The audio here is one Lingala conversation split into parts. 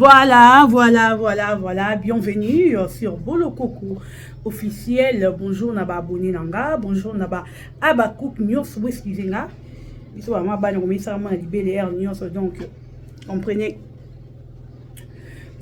Voilà, voilà, voilà, voilà. Bienvenue sur Bolokoko officiel. Bonjour na ba abonné na nga, bonjour na ba abakouk nyonso, bo excusez nga. Biso ba ma bana komisaka mwana libele air nyonso donc comprenez.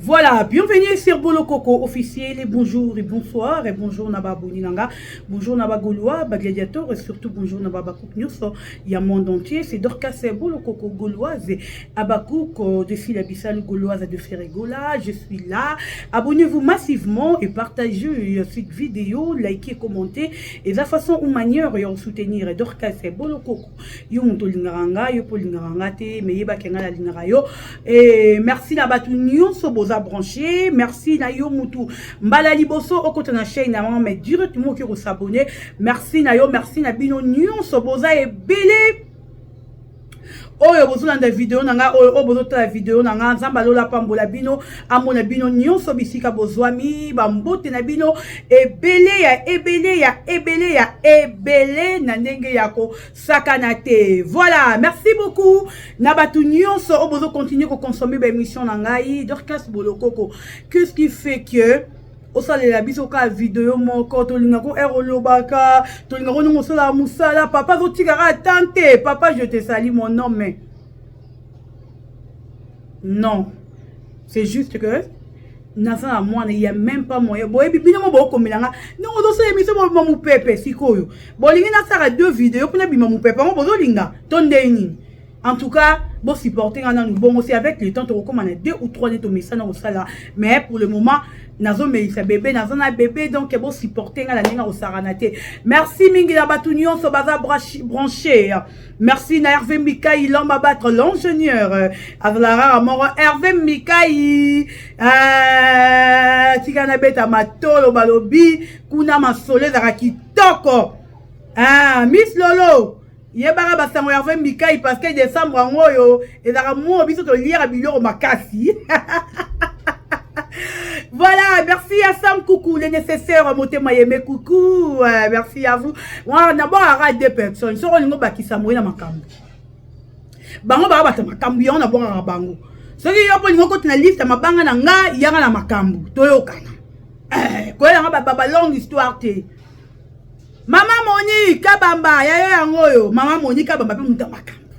Voilà, bienvenue sur Bolokoko officiel et bonjour et bonsoir et bonjour na ba abonné na nga, bonjour na ba Gaulois, ba gladiateur et surtout bonjour na ba abakouk nyonso ya monde entier. C'est Dorcas Bolokoko gauloise Abakouk de Fila Bissal gauloise de Ferregola. Je suis là. Abonnez-vous massivement et partagez cette vidéo, likez, commentez et la façon ou manière ya soutenir Dorcas Bolokoko. Yo moto olingaka nga, yo po olingaka nga te, mais yebaka nga nalingaka yo. Et merci na bato nyonso boza branché. Merci na yo mutu mbala liboso okota na chaîne na mais directement okoki kos'abonner. Merci na yo, merci na bino nyonso boza ebele oyo bozolanda video na nga, oyo oyo bozotala video na nga. Nzambe alola pambola bino, amona bino nyonso bisika bozwami. Bambote na bino ebele ya ebele ya ebele ya ebele na ndenge ya kosakana te. Voilà, merci beaucoup na bato nyonso oyo bozocontinue koconsommer baémission na ngai. Dorcas Bolokoko, qu'est-ce qui fait que osalela biso kaka video moko? Tolingako ere olobaka, tolingako ndenge osalaka mosala. Papa azotikaka ata te. Papa, je te salue, mon homme. Non, c'est juste que naza na mwana, ya même pas moyen. Boyebi bino mo bokomelanga ndenge ozosala émission bobima mopepe. Sikoyo bolingi nasala deux vidéo mpona bima mopepe yango, bozolinga to ndenge nini? En tout cas, bosupporte nga nanu bongo. C'est avec le temps, tokokóma na deux ou trois nde tomesana kosala, mais pour le moment nazomelisa bébé, naza na bébé, donc bosupporte nga na ndenge kosakana te. Merci mingi na bato nyonso baza branché. Merci na Hervé Mikai, l'homme à battre, l'ingénieur azalaka moko. Hervé Mikai, tika nabeta matolo. Balobi kuna masolo ezalaka kitoko. Miss Lolo, yebaka basango Hervé Mikai, parce que décembre yango oyo ezalaka mo biso toliaka biloko makasi. Voilà, merci à Sam Coucou, le nécessaire, motema yeme coucou, merci à vous. Voilà, d'abord à deux personnes, soko lingo bakisa moye na makambo. Bango ba bata makambo yango na bwakaka bango. Soki yo mpo lingo koti na liste ya mabanga na nga, yanga na makambo, toyokana. Koyelanga ba ba longue histoire te. Mama Monique Kabamba, yayo yango oyo, Mama Monique Kabamba mpe muta makambo.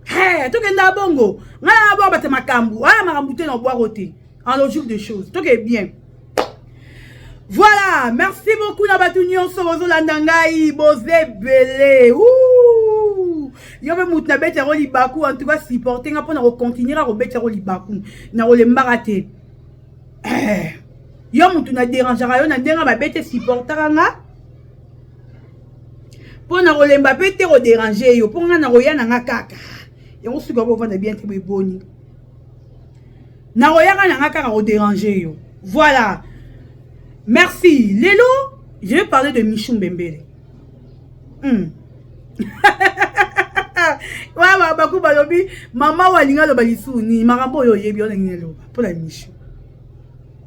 Hey, tokenda bongo. Nga na bwaka bata makambo. Aya makambo te na bwako te. En logique de choses. Tout est bien. Voilà, merci beaucoup na bato nyonso bozolanda ngai, boza ebele. Yo mpe mutu nabeti yango libaku, en tout cas supporte nga mpona kocontinuer kobeti yango libaku na kolembaka te. Yo mutu na dérangeaka yo na ndenge mabe te, supportaka nga mpo na kolemba mpe te kodéranger yo, mpo nga na koya na nga kaka yango. Suki bovanda bien te, boeboni nakoyaka na nga kaka kodéranger yo. Voilà, merci. Lelo je vais parler de Michou Mbembele. Wana baku balobi mama oyo alingi aloba lisusu nini? Makambo oyo oyebi wana nini aloba mpona Michou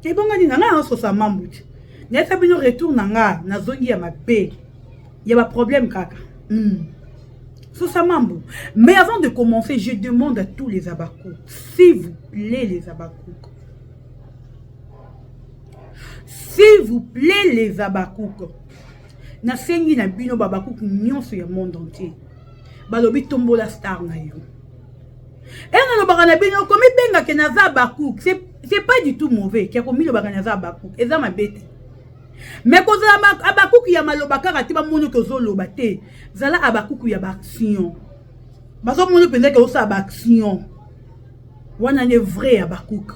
ebongani na ngai nazososa mambu te. Nayesa bino retour na nga, nazongi ya mabe ya baproblème kaka. Sosa mambu. Mais avant de commencer, je demande à tous les abakouk, s'il vous plaît, les abakouk, s'il vous plaît, les abakouk, nasengi na bino babakouk nyonso ya monde entier, balobi tombola star na yo. E nalobaka na bino, komibengake naza abakouk, c'est pas du tout mauvais. Kia komilobaka naza abakouk eza mabe te, mais kozala abakuku ya maloba kaka te, bamoni oke ozoloba te. Zala abakuku ya baaction, bazomoni mpenza ke osala baaction wana nde vrai abakuku.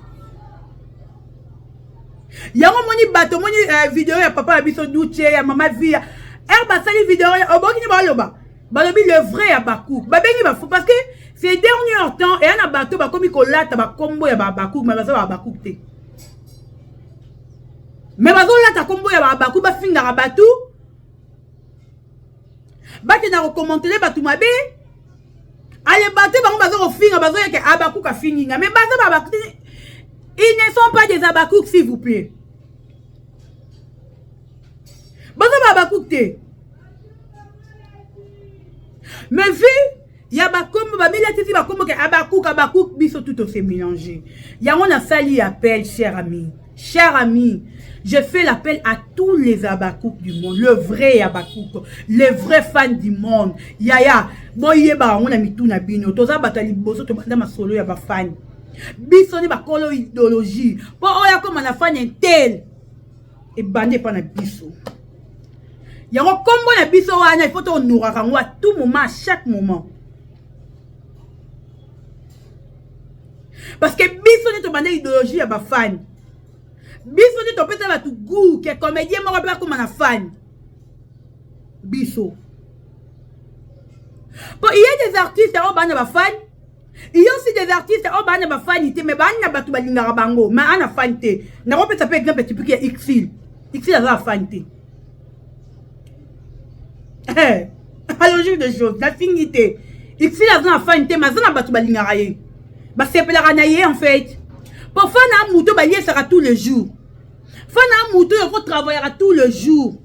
Yango omoni bato, omoni video ya papa na biso Duce, ya mama Via, ere basali video oboki nde baloba, balobi le vrai abakuku, babengi bafaux, parce que ces derniers temps eya na bato bakomi kolata bakombo ya babakuku, mais baza babakuku te, mais bazolata kombo ya babakuku, bafingaka bato, bakenda kokomantele bato mabe. Ale bato bango baza kofinga, bazoyeke abakuku afingi nga, mais baza babakuku, ils ne sont pas des abakuku, s'il vous plaît. Baza babakuku te, mais vu Ya bakombo bamilatisi bakombo ke Abakuk Abakuk, biso tout tose mélanger. Yango nasali appel, cher ami, cher ami, je fais l'appel à tous les Abakouk du monde, le vrai Abakouk, les vrais fans du monde. Yaya, boyeba yango na mitu na bino, toza bato ya liboso tobanda masolo ya bafani. Biso nde bakolo idéologie mpo oyo akoma na fan intel ebandi epa na biso. Yango kombo na biso wana, il faut tohonoraka yango à tout moment, à chaque moment, parce que biso nde tobanda idéologie ya bafani. Biso nde topesa bato goût ke comédien moko mpe akóma na fan. Biso po il y a des artistes oyo bana bafani, il y a aussi des artistes oyo bana bafani te, mais bana na bato balingaka bango, mais ana fan te. Nakopesa mpe exemple typique ya Xil. Xil aza na fan te, la logique des choses. Nafingi te. Xil aza na fan te, mais aza na bato balingaka ye, basepelaka na ye. En fait, po fan na moto baliesaka tous les jours, fan na moto oyo faut travaillaka tous les jours.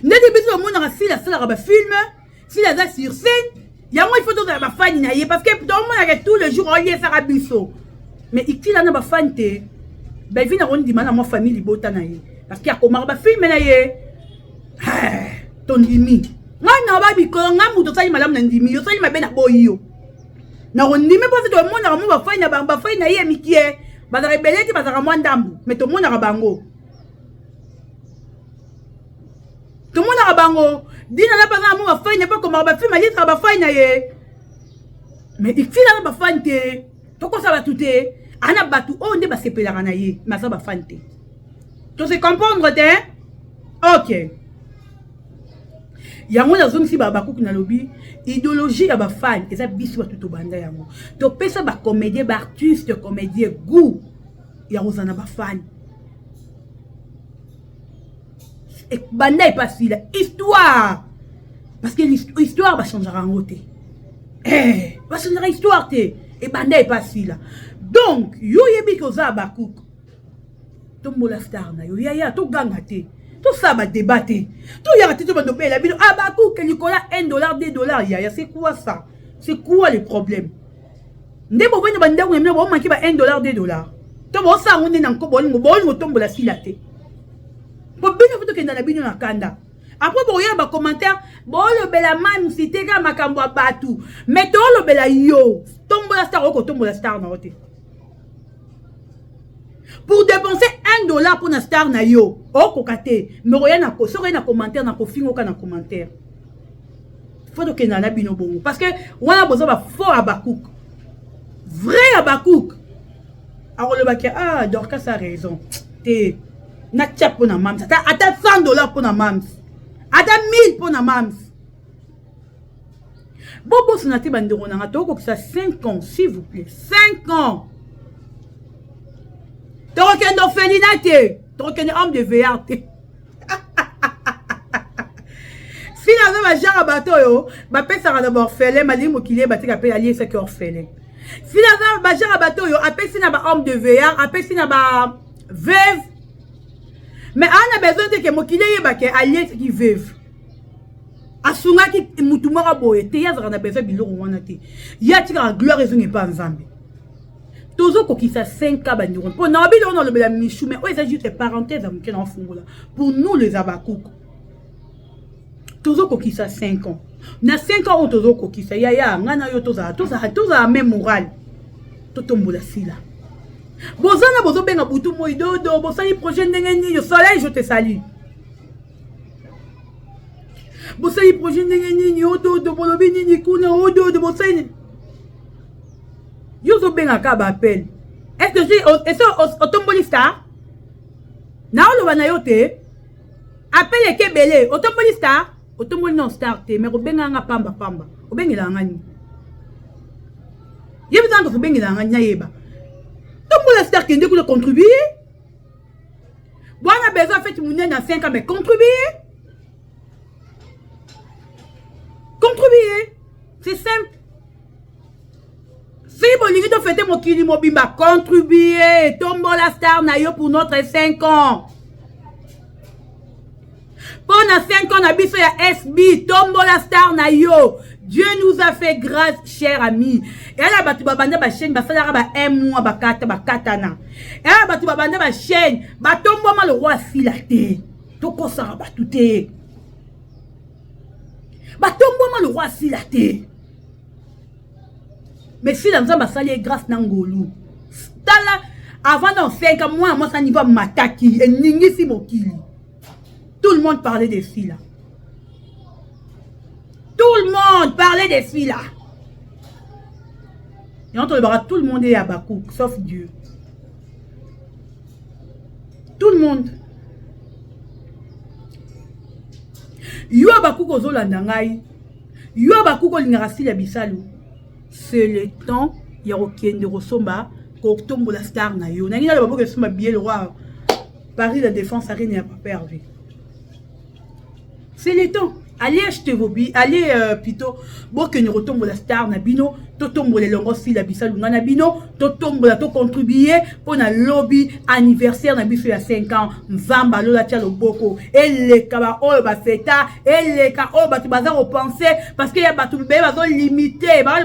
Ndenge biso bamonaka Sila asalaka bafilm, Sila aza sur scène, yango il faut tozala bafani na ye, parce que tomonaka tous les jours oliesaka biso. Mais Itila na bafani te. Belvi na kondima na mwa famille libota na ye, parce que akomaka bafilm na ye. Tondimi ngai na babikolo, ngai moto osali malamu na ndimi yo, osali mabe na boyi yo. Na kondimi mpo se tomonaka mo bafai na bafai na ye mikie, bazalaka ebele te, bazalaka mwa ndambu, mais tomonaka bango, tomonaka bango. Dina na baza na mo bafai na ye, bakomaka bafilm, alisaka bafai na ye, mais Itila na bafani te. Tokosa bato te, ana bato oyo nde basepelaka na ye, mais aza bafani te. Tose comprendre te? Ok, yango nazongisi bakuku. Nalobi idéologie ya bafani eza biso bato tobanda yango, topesa bacomédien, baartiste comédien goût ya kozala na bafani. Banda epasila histoire, parce que histoire bachangeaka yango te, bachangeaka histoire te. Ebanda epasila. Donc yo oyebi ke oza bakuku, tombola star na yo. Yaya, toganga te, tosala badébat te, toyaka te, tobanda obela bino abakuke likolo ya 1 dollar, 2 dollar. Yaya, c'est quoi ça? C'est quoi le problème? Nde bovandi bandako na bino, bomaki ba 1 dollar, 2 dollar, to bosala yango nde na nko. Bolingo, bolingo tombola sila te, po bino fo tokenda na bino na kanda. Après bokoyela bacommentaire, bolobela mamisi te, kaka makambo ya bato. Mais tolobela yo, tombola star. Oyo kotombola star na yo te, pour dépenser 1 dollar mpona star na yo okoka te, mais oya na soki oye na commentaire na kofinga oka na commentaire. Fo tokenda na bino bongo, parce que wana boza bafaux Abakouk. Vrai Abakouk akolobaki: "Ah, Dorcas a raison te, natia mpo na mams, ata 100 dollar mpo na mams, ata 1000 mpo na mams." Bobosana te, bandeko na nga, tokokisa 5 ans, s'il vous plaît, 5 ans. Tokokende orphelinat te, tokokende home de vieillard te. Sila aza bagenre bato oyo bapesaka na baorphelin, malingi mokili ye batika mpe aliesaki orphelin. Sila aza bagenre bato oyo apesi na bahome de vieillard, apesi na baveuve, mais aa na besoin te ke mokili eyebake aliesaki veuve, asungaki mutu moko boye te. Ye azalaka na besoin biloko wana te. Ye atikaka gloire ezongi epa Nzambe. Tozokokisa 5 ans, bandeko, mpo na biloko nalobela michu, mais oyo eza juste parenthèse ya moke na ofungola pour nous les Abakuku. Tozokokisa 5 ans. Na 5 ans oyo tozokokisa, yaya, ngai na yo tozala, tozala, tozala même moral, totombola sila. Bozana bozobenga butu moi dodo, bosali projet ndenge nini? Soleil, je te salue. Bosali projet ndenge nini? Ododo, bolobi nini kuna? Ododo, bosali nini? Yo ozobengaka baappel, est-ce otomboli star? Naoloba na yo te, appel eke ebele. Otomboli star? Otomboli non star te, mais kobenganga pamba pamba, obengelaka nga nini? Yebisanga, kobengelaka nga nini? Nayeba tombola star, kende kuna contribuer. Bwana besoin fête monene na 5 ans, mais contribuer, contribuer, c'est simple. Soki bolingi tofêter mokili mobimba, contribuer, tombola star na yo pour notre 5 ans. Mpo na 5 ans na biso ya SB, tombola star na yo. Dieu nous a fait grâce, cher ami. Eya na bato babanda ba chaîne basalaka ba un mois bakata bakatana. Eya na bato babanda ba chaîne batombwama le roi asila te. Tokosaka bato te. Batombwama le roi asila te. Mais sila Nzambe asali ye grâce na ngolu. Tala avant dans 5 ans mwana mwasi niveau amataki eningisi mokili. Tout le monde parlait de Sila. Tout le monde parlait de Sila. Et entre le tout le monde est Habakkuk, sauf Dieu. Tout le monde. Yo Habakkuk ozolanda ngai. Yo Habakkuk olingaka Sila Bisalu. C'est le temps ya kokende kosomba kotombola star na yo. Nangi naloba boke somba billet le roi Paris la défense arena ya papa Hervé. C'est le temps. Allez acheter vos billets, allez plutôt bokende kotombola star na bino, totombola elongo Sila Bisalu nga na bino, totombola to contribuer mpo na lobi anniversaire na biso ya 5 ans. Nzambe alola tia loboko, eleka ba oyo bafeta, eleka oyo bato baza kopenser parce que ya bato bebe bazo limiter, ba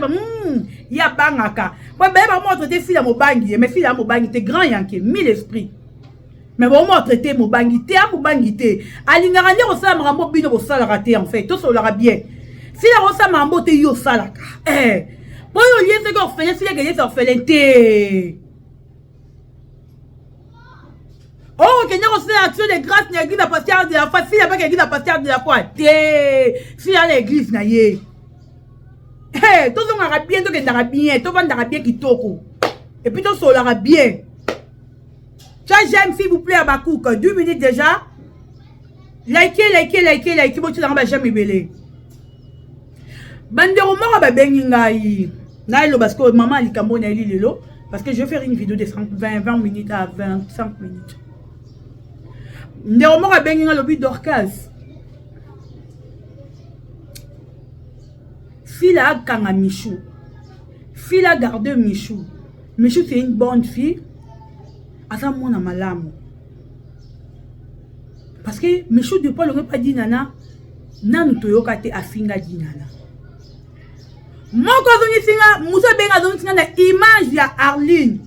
ya bangaka. Po bebe ba montre te Sila mobangi, mais Sila mobangi te grand yanke, mille esprits. Mais bon mo traité mobangi te, mobangi te. Alingaka nde kosala makambo bino bosalaka te en fait, tosololaka bien. Sila kosala makambo te yo osalaka. Eh. Po yo lié soki orphelin, Sila ke lié orphelin te. Oh, okende kosala action de grâce na église ya pasteur de la foi, Sila baka église ya pasteur de la foi te. Sila na église na ye. Eh, tozongaka bien, tokendaka bien, tovandaka bien kitoko. Et puis tosololaka bien. Tcha j'aime s'il vous plaît Habakkuk. 2 minutes déjà. Likez, likez, likez, likez. Botia ba j'aime ebele. Bandeko moko babengi ngai. Nailo parce que maman likambo na eli lelo parce que je vais faire une vidéo de 20 20 minutes à 25 minutes. Ndeko moko abengi ngai lobi Dorcas. Fila akanga Michou. Fila garde Michou. Michou c'est une bonne fille. Aza mwana malamu. Parce que Michou depuis alongi pa Dinana nanu toyoka te afinga Dinana. Moko azongisi nga, musu abenga azongisi nga na image ya Arline.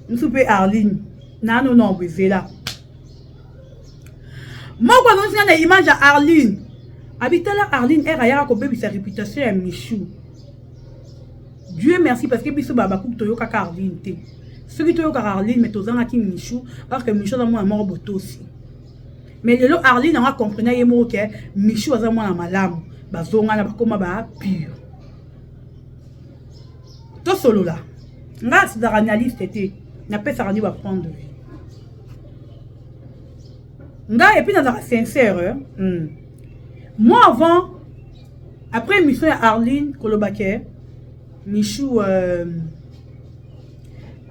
Musu pe Arline. Nano non bezela. Moko azongisi nga na image ya Arline. Abitala Arline er ayaka kobebisa réputation ya Michou. Dieu merci parce que biso ba Habakkuk toyokaka Arline te. Soki toyokaka Arline mais tozangaki Michou parce que Michou aza mwana moko botosi. Mais lelo Arline anga comprena ye moko ke Michou aza mwana malamu, bazongana bakoma ba pure. Tosolola. Nga azalaka analyste te, napesaka nde ba point de vue. Nga et puis nazalaka sincère. Hein? Moi avant après émission ya Arline koloba ke Michou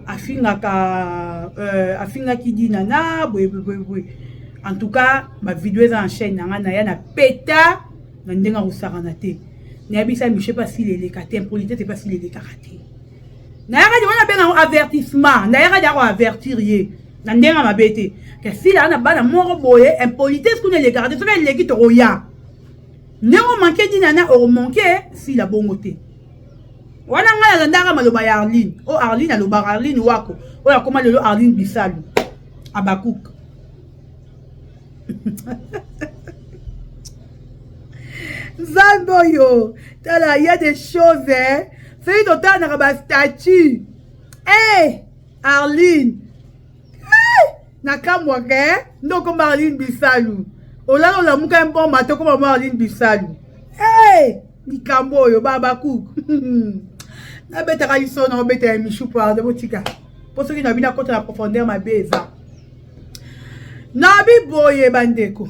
afingaka afingaki Dinana boye boye boye. En tout cas ba vidéo eza en chaîne nanga na ya na peta na ndenge akosakana te. Nayebisa Michou pa sila eleka te, impolitesse pa sila elekaka te. Nayaka di wana benga avertissement, nayaka di ako avertir ye na ndenge mabe te. Ke sila na bana moko boye impolitesse kuna elekaka te, soki eleki tokoya. Ndenge omanke Dinana okomanke sila bongo te. Wana ngai nalandaka maloba ya Arline. O Arline alobaka Arline wako. Oyo akoma lelo Arline Bisalu. Habakkuk. Nzambe oyo, tala, il y a des choses hein. Soki totalanaka ba statut. Eh, Arline. Eh, nakamwaka eh. Nde okoma Arline Bisalu. Olala olamuka un bon matin okoma mwa Arline Bisalu. Eh, likambo oyo ba Habakkuk. Nabetaka liso na obeta ya Michou pardon botika. Po soki na bino akota na profondeur mabe eza. Nabi boye bandeko.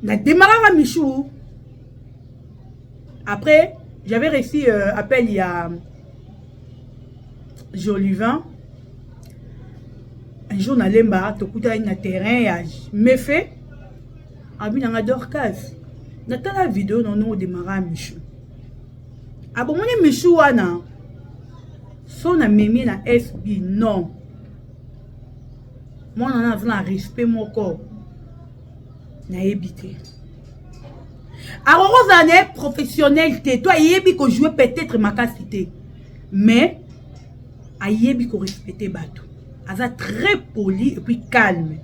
Na démarraka Michou. Après, j'avais reçu appel il y a Jolivin. Un jour nalemba tokutani na terrain ya mefe abi nanga Dorcas natala video na ndenge odémarra Michou. Abomoni Michou wana so na memi na SB non. Mwana wana aza na respect moko nayebi te. Akoki kozala na ye professionnel te to ayebi kojoue peut-être makasi te, mais ayebi korespecte bato, aza très poli et puis calme.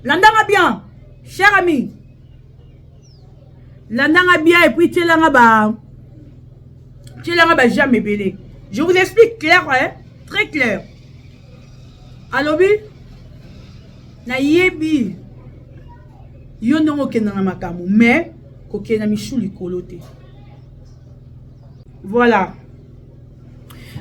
Landanga bien, cher ami, landanga bien et puis tielanga ba j'aime ebele. Je vous explique clair, hein? Très clair. Alobi nayebi yo ndenge okenda na makambo, mais kokende na Michu likolo te. Voilà,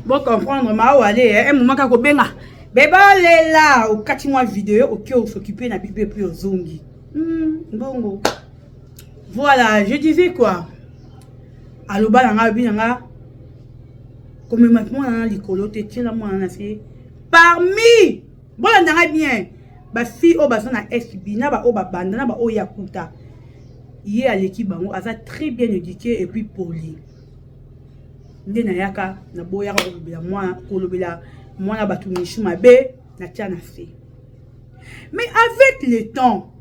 bon, comprendre maawale un moment kaka kobenga bebalela, okati mwa video, oke os'occupe na bébé, puis ozongi. Mbongo. Voilà, je disais quoi? Aloba na nga, alobi na nga komema mwana na likolo te, tiela mwana na se. Parmi, bolanda nga bien, bafille oyo baza na SB na baoyo babanda na baoyo ya kuta, ye aleki bango, aza très bien éduqué et puis poli. Nde nayaka naboyaka kolobela mwana, kolobela mwana bato Michu mabe, natia na se. Mais avec le temps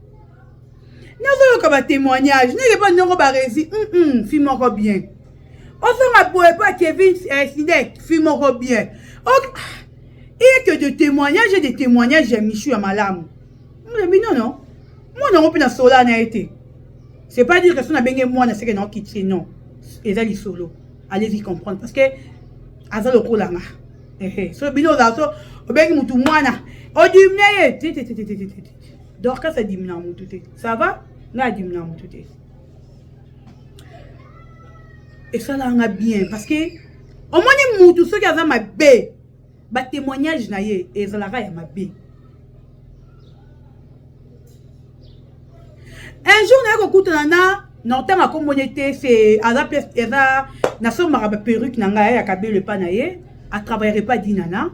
nazoyoka batémoignage ndenge mpo ndongo baresi fi moko bien, ozonga boye mpo ya Kevin Sidek, fi moko bien. Il y a que de témoignages et des témoignages ya Michu ya malamu. Lobi non, non, mwana yango mpe na sola na ye te. C'est pas dire que so nabenge mwana seke na okitie, non, eza lisolo. Allez-y comprendre, parce que aza lokola nga. So bino ozala so obengi mutu mwana, odimine ye te te te te te te te. Dorcas adimina mutu te, ça va? Ngai adimina mutu te. Esalanga bien parce que omoni mutu soki aza mabe, batémoignage na ye ezalaka ya mabe. Un jour naye kokutana na notanga akomboni te, se aza place, eza nasombaka baperruque na ngai ya kabelo epa na ye, atravaillere pas dinana.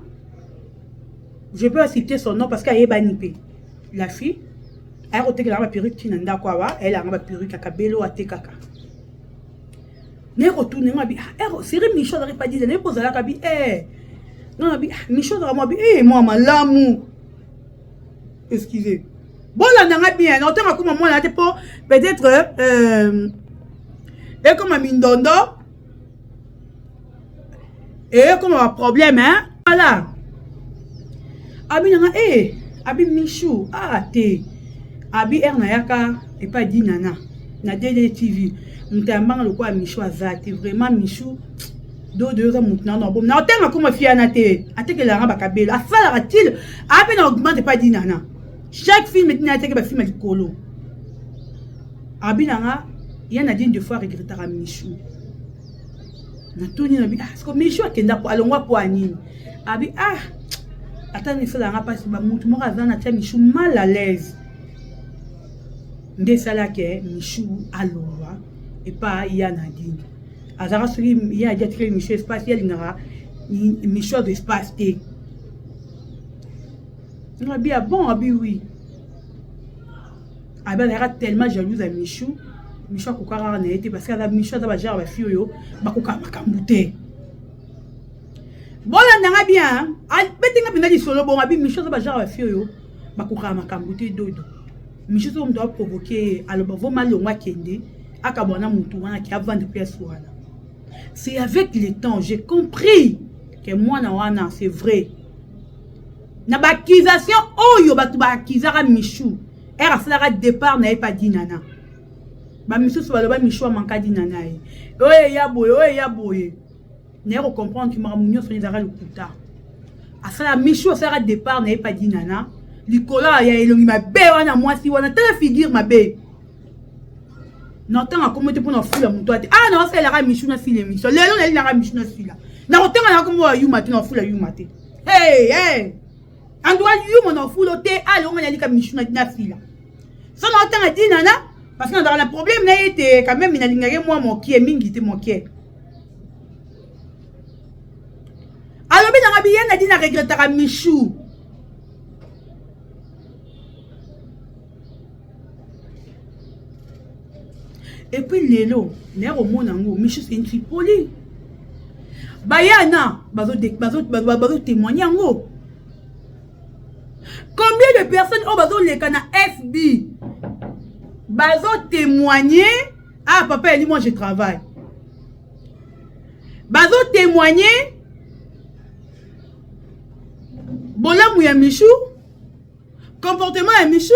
Je peux citer son nom parce que ayebani mpe. La fille aya kotekelanga baperruque ntina ndako awa, ayelanga baperruque ya kabelo, atekaka. Naye kotuna ngo, abi ah, seri Micho azalaki pa dina, naye mpo ozalaka bi eh non, abi Micho azalaka mwa bi eh mwa malamu. Excusez, bolanda nga bien, na otanga koma mwana te mpo peut-être ekoma mindondo, ekoma baproblème, hein. Voilà, abi nanga e abi Michu ah te, abi ere nayaka epai dinana na DD TV, moto ya mbanga lokola Michu aza te. Vraiment Michu dodo oza motu na na na otenga koma fiana te, atekelanga bakabelo, asalaka tile ape na augmente epai dinana. Chaque film etina ateke bafilm ya likolo. Abi nanga ya Nadine des fois regrettaka Michu. Natuni na bi ah, siko Michu akenda alongwa po anini? Abi ah, ata esalanga mpasi, bamutu moko aza na tia Michu mal à l'aise, nde esalaki Michu alongwa epa ya Nadine. Azalaka soki ye adi atikali Michu espace, ye alingaka Michu azwa espace te. Abi ah bon? Abi oui, abi azalaka tellement jalouse ya Michu. Michu akokaka kaka na ye te parce que aza Michu aza bagenre bafille oyo bakokaka makambo te. Bolandanga bien, abetinga mpenza lisolo bongo. Abi Michu aza bagenre bafille oyo bakokaka makambo te. Dodo Michu soki moto aprovoke ye, aloba voma alongwa, akende akabwa na motu wana, ke avanda place wana. C'est avec le temps j'ai compris que mwana wana, c'est vrai, na baaccusation oyo bato baakizaka Michu ere asalaka départ na ye pa dinana, bamisusu baloba Michu amanka dinana ye, oyo eya boye, oyo eya boye. Naye kocomprendre ke makambo nyonso ezalaka lokuta. Asala Michu asalaka départ na ye pa dinana likolo ya elongi mabe wana, mwasi wana, tala figure mabe. Na ntango akomi te mpona fula moto ate ah, naosalelaka Michu na sila émission lelo, nalelaka Michu na sila, nakotanga na kombo ya yuma te, na fula yuma te. Hey, hey. En tout cas yuma na fula te, alonga nalika Michu na sila so na otanga dinana parce que nazalaka na problème na ye te. Quand même nalingaki mwa mokie mingi te, mokie. Alobi nanga biye na dina regrettaka Michu. Et puis lelo naye komona yango, Michu c'est une fille polie, bayana bazotémoigne yango. Combien de personnes oyo bazoleka na SB bazotémoigner? Ah, papa Eli, moi je travaille. Bazotémoigner bolamu ya Michou, comportement ya Michou,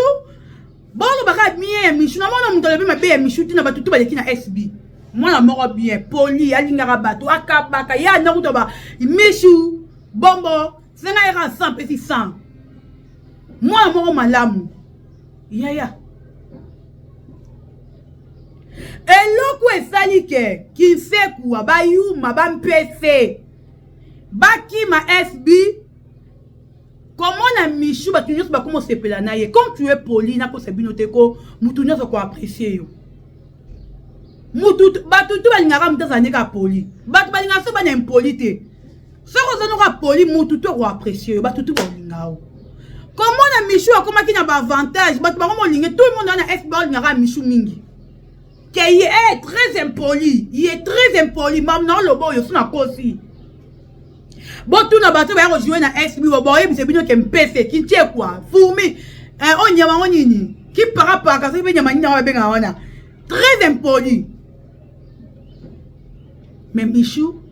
bolobaka bien ya Michou. Namona moto alobi mabe ya Michou ntina bato tu baleki na SB. Mwana moko bien poli, alingaka bato, akabaka ye anakuta ba Michou bombo senga yaka 100 mpesi 100. Mwana moko malamu yaya. Eloko esali ke kinsekuwa bayuma bampese bakima SB komona Michou, bato nyonso bakoma osepela na ye. Comme tu es poli, nakosa bino te ko mutu nyonso koapprécier yo. Mutu, bato tu balingaka moto azala ndenge apoli. Bato balingaka so bana impoli te. Soki oza noko apoli, mutu to koapprécier yo, bato tu baolinga yo. Komona Michou akomaki na baavantage, bato bango molinge. Tout le monde wana SB olingaka Michou mingi ke ye est très impoli, ye est très impoli. Mamu na oloba oyo so nakosi, botuna bato baya kojouer na SB, boyebisa bino ke mpese kintiekwa fourmi oyo nyama yango nini kiparapaka, soki mpe nyama nini yango babengaka wana, très impoli. Mais Michou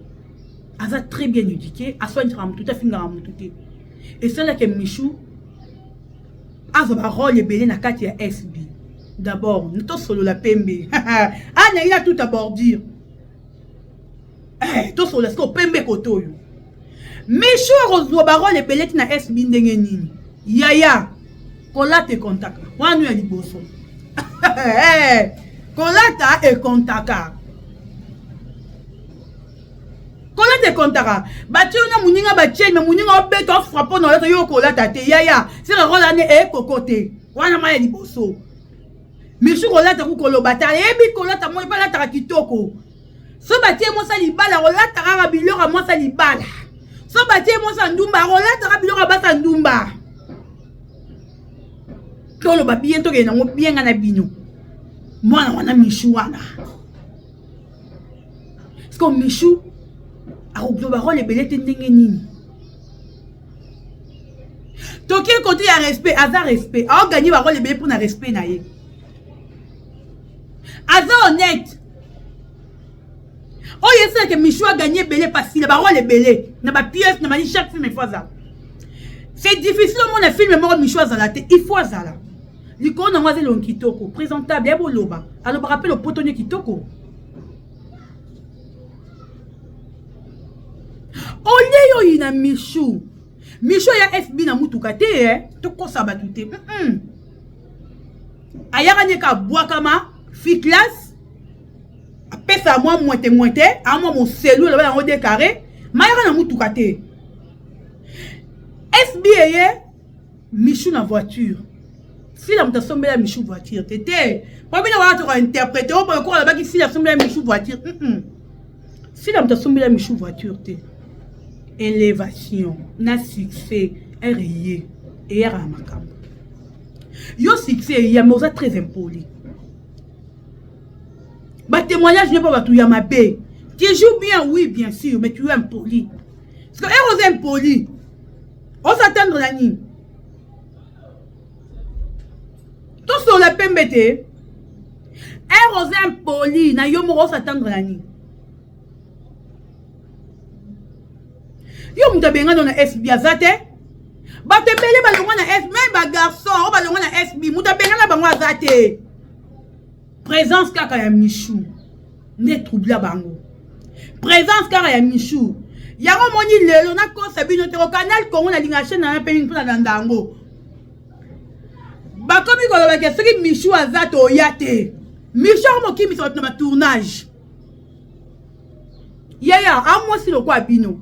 aza très bien éduqué, aswanisaka motu te, afingaka motu te. Esalaka Michou azwa barôle ebele na kati ya SB. D'abord tosolola pembe, anyangi na tout abordure. Tosolola sikoyo pembe kote oyo Michou akozwa barôle ebele ti na SB ndenge nini? Yaya, kolata ekontaka wana ya liboso, kolata ekontaka, kolata ekontaka. Batie yo na moninga, batie me moninga obeta, ofrappe na olata, yo kolata te. Yaya, seka rôle ane ekoko te wana. Ma ya liboso, Michou kolata ku koloba te, ayebi kolata moi mpe alataka kitoko. So batie mwasi libala, akolata kaka biloko ya mwasi libala. So batie mwasi ya ndumba, akolataka biloko ya basi ya ndumba. Toloba bien, tokende nango bien nga na bino. Mwana wana Michou wana, parce que Michou akoloba rôle ebele te ndenge nini? Tokie kote ya respect, aza respect, aoganye barôle ebele mpona respect na ye. Aza honnête. Oyo esalaka Michou aganye ebele pasile barôle ebele na bapièce na mani, chaque film il faut azala. C'est difficile omona film moko Michou azala te, il faut azala. Likolo nango aza elongi kitoko, présentable, ya boloba, alobaka mpe lopoto nye kitoko. Olie yo oyina Michou. Michou ya FB na mutuka te, tokosa bato te. Ayaka nye ka abwakama fi classe, apesa mwa mwete mwete, amwa moselu, eloba yango de carré, mayaka na mutuka te. SB eye Michou na voiture. Sila moto asombela Michou voiture te te, po bino wana toka interpréter oyo boye koka alobaki Sila asombela Michou voiture. Sila moto asombela Michou voiture te. Élévation na succès ere ye eyaka na makambo yo. Succès eya, mais oza très impoli. Batémoignage ne mpo bato ya mabe. Tu joues bien, oui, bien sûr, mais tu es impoli, parce que ere oza impoli, osatendre na nini? Tosolola pembe te. Ere oza impoli na yo moko, osatendre na nini? Yo moto abengani na SB aza te. Bato ebele balongwa na SB, même bagarçon oyo balongwa na SB, moto abengana bango aza te. Présence kaka ya Michou nde troubla bango, présence kaka ya Michou. Yango moni lelo nakosa bino te ko Canal Congo, nalinga chaîne nanga mpe mingi mpo nalanda yango. Bakomi kolobaka soki Michou aza toya te. Michou akomokimisa bato na batournage. Yaya, amwasi lokwa bino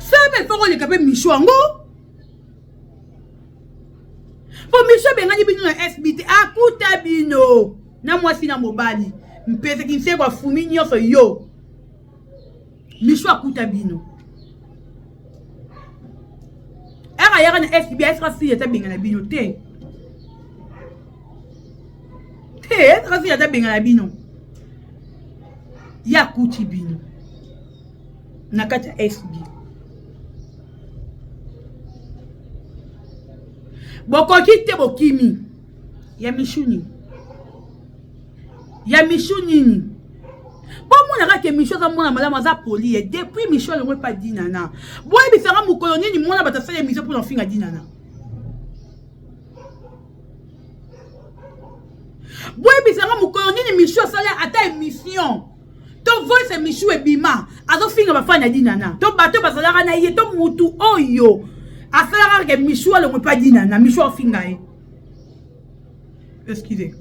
so mpe fo koleka mpe Michou yango, mpo Michou abengani bino na SB te, akuta bino na mwasi na mobali mpeseki nseko afumi nyonso. Yo Michou akuta bino ere ayaka na SB, ayesaka sili ata bengana bino te te, ayesaka sili ata bengana bino. Ye akuti bino na kati ya SB. Bokoki te bokimi. Ya Michou nini? Ya Michou nini? Bomona kaka Michou aza mwana malamu aza poli ye depuis Michou alongwe pa Dinana. Boyebisaka mokolo nini mwana bato asala émission mpo na ofinga Dinana. Boyebisaka mokolo nini Michou asala ata émission to voice ya Michou ebima azofinga bafani ya Dinana to bato bazalaka na ye to mutu oyo asalaka ke Michou alongwe pa Dinana Michou afinga ye. Excusez.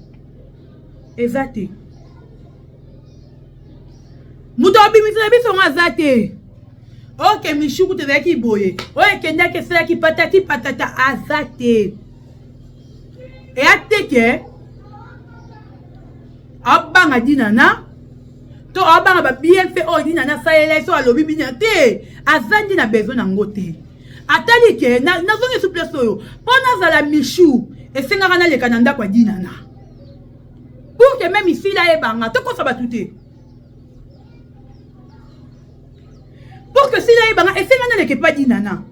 Eza te. Moto abimisela biso ngo aza te. Ok Michou kutu ezalaki boye. Oyo ekendaki esalaki patati patata aza te. Eya te ke abanga Dinana to abanga ba bienfait oyo Dinana asalela ye so alobi bina te aza nde na besoin nango te. Atali ke nazongi su place oyo mpo nazala Michou esengaka naleka na ndako ya Dinana pour que même isila ayebanga tokosa bato te pour que sila ayebanga esengaka naleka epa Dinana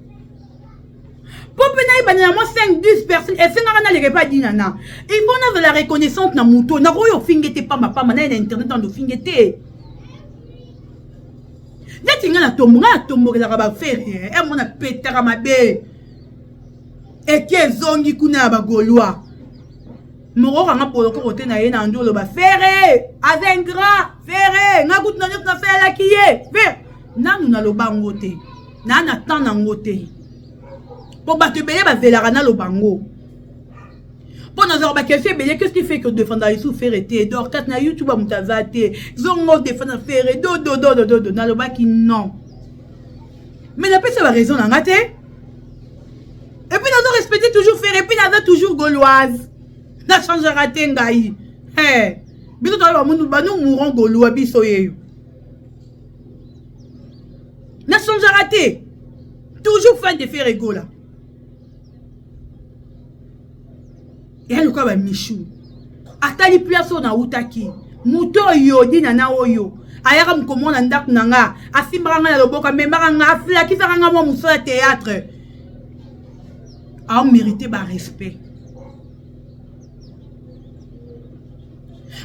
mpo mpe nayebana na mwa 5 10 personnes esengaka naleka epa Dinana. Il faut nazala reconnaissante na moto nakoki ofinge te pambapamba naye na internet ando ofinge te neti ngai natombo ngai natombokelaka bafere emona petaka mabe eke ezongi kuna ya bagaulois moko okanga bolokoko te na ye na andi oloba fere aza ingrat fere ngai kutu na nyonso nasalelaki ye fere nanu naloba yango te naa na temps nango te mpo bato ebele bazelaka naloba yango mpo nazwaka baquestion ebele. Qu'est-ce qui fait que odefendaka lisusu fere te? Dorcas na YouTube ya moto aza te zongo odefenda fere dodododododo. Nalobaki non, mais napesa baraison na nga te. Et puis nazo respecter toujours fere, et puis naza toujours gauloise, nachangeaka te ngai. Hey, biso toza banu mouron gaulois biso yeyo nachangeaka te, toujours fan de Ferre Gola. Eya lokola bamichou atali place oyo nautaki moto oyo Dinana oyo ayaka mokomona ndako na nga asimbaka nga na loboko amemaka nga aflakisaka nga mwa mosala théâtre aomérite barespect.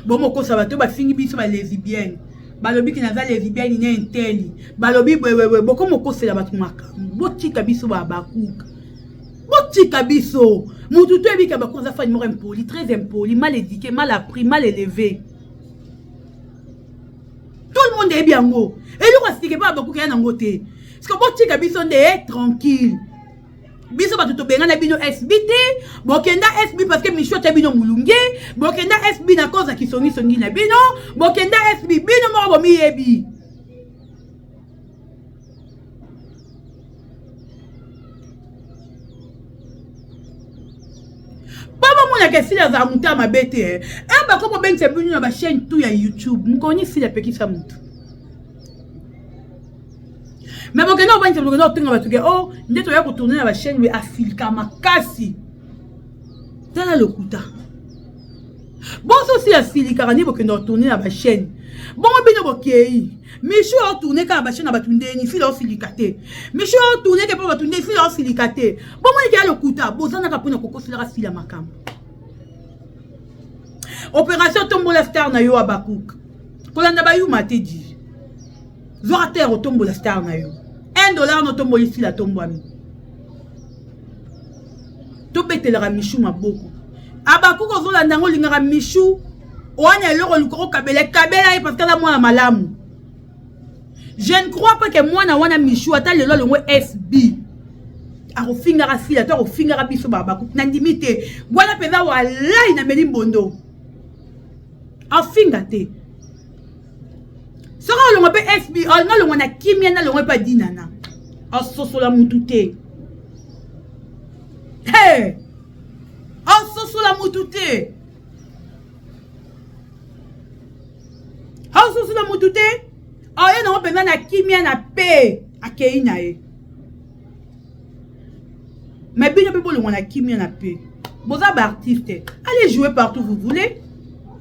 Bomokosa bato bafingi biso balesbienne balobi ke naza lesbienne na inteli balobi boyeboye bokomokosela bato makambo. Botika biso babakuka, botika biso mutu to ebika bakonza fani moko impoli, très impoli, mal éduqué, mal appris, mal élevé. Tout le monde eyebi yango. Eloko asike mpe bakuka ya nango te parce que botika biso nde tranquille. Biso bato tobengana bino SB te. Bokenda SB parce que Michou atya bino molunge. Bokenda SB na cause ya kisongisongi na bino. Bokenda SB bino moko bomiyebi. Mpo bamonaka esili azala moto ya mabe te e bako bobengisa bino na bachaîne tout ya YouTube. Mokoni esili apekisa motu me bokende obangisa bokende otonga bato ke o nde toya kotourne na bachaîne we afilika makasi. Tala lokuta bonso si asilikaka nde bokende otourne na bachaîne bongo bino bokei. Michou aotourne kaka bachaîne na bato ndeni sila osilika te. Michou aotourne ke mpo bato ndeni sila osilika te. Bomoniki ya lokuta bozanaka mpona kokoselaka sila makambo. Opération tombola star na yo Abakuk kolanda bayuma te di zwaka te ya kotombola star na yo 1 dollar notomboli sila tombwami. Tobetelaka Michou maboko. Abakuk ozolanda yango olingaka Michou wana eloko oluka kokabela kabela ye parce que aza mwana malamu. Je ne crois pas que mwana wana Michou ata lelo alongwe SB akofingaka sila to akofingaka biso babakuku. Nandimi te wana mpenza walai nameli mbondo afinga te. Soki alongwa mpe SB alinga alongwa na kimia nalongwa mpe adinana asosola mutu te. Hey! Asosola mutu te, asosola mutu te. Aye nango mpenza na kimia na pe akei na ye. Mais bino mpe bolongwa na kimia na pe boza baartiste, allez jouer partout vous voulez.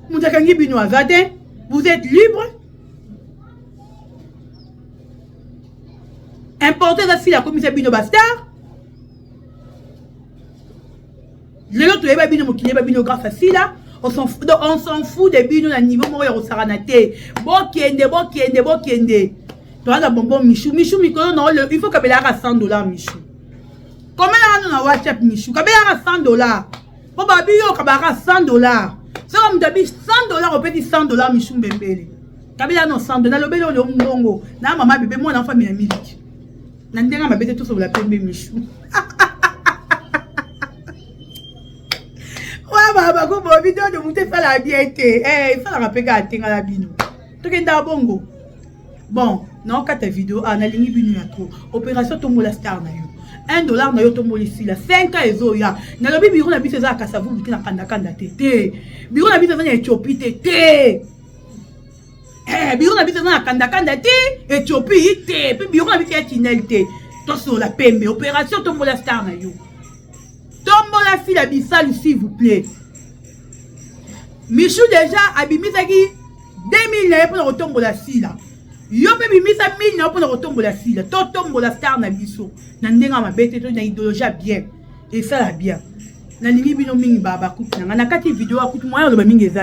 Moto akangi bino aza te, vous êtes libre. Important eza sila akomisa bino bastar. Lelo toyeba bino, mokili yeba bino grâce à Sila. On s'en fout, on s'en fout de bino na niveau moko ya kosakana te. Bokende, bokende, bokende. Toza na bonbon Michou. Michou, mikolo na oyo il faut kabelaka 100 $. Michou, komelaka no na WhatsApp. Michou, kabelaka 100 $, mpo babi yo okabaka 100 $. Soki moto abi 100 $, opesi 100 $. Michou Mbembele, kabela no 100 $. Nalobeli oyo mbongo na mama bebe mwana famille ya miliki na ndenge mabe te. Tosobola pembe, Michou. Wana bakobobi todo motu esalaka bien te, esalaka mpe kaka te. Ngala bino tokendaka bongo. Bon, naokata video. Ah, nalingi bino ya trop. Opération Tombola Star na yo, 1 dollar na yo tomboli Sila. 5 ans ezoya. Nalobi biro na biso eza ya Kasavubu te, na kandakanda te te. Biro na biso eza na Éthiopie te te. Biro na biso eza na kandakanda te, Éthiopie te, mpe biro na biso ya tinel te. Tosola pembe. Opération Tombola Star na yo, tombola Sila Bisalu, s'il vous plaît. Michou déjà abimisaki 2000 na ye mpona kotombola Sila. Yo mpe bimisa 1000 na yo mpona kotombola Sila. Totombola star na biso na ndenge ya mabe te, to na idéologie ya bien, esala bien. Nalingi bino mingi. Bakuti na ngai na kati video akuti moya oloba mingi eza.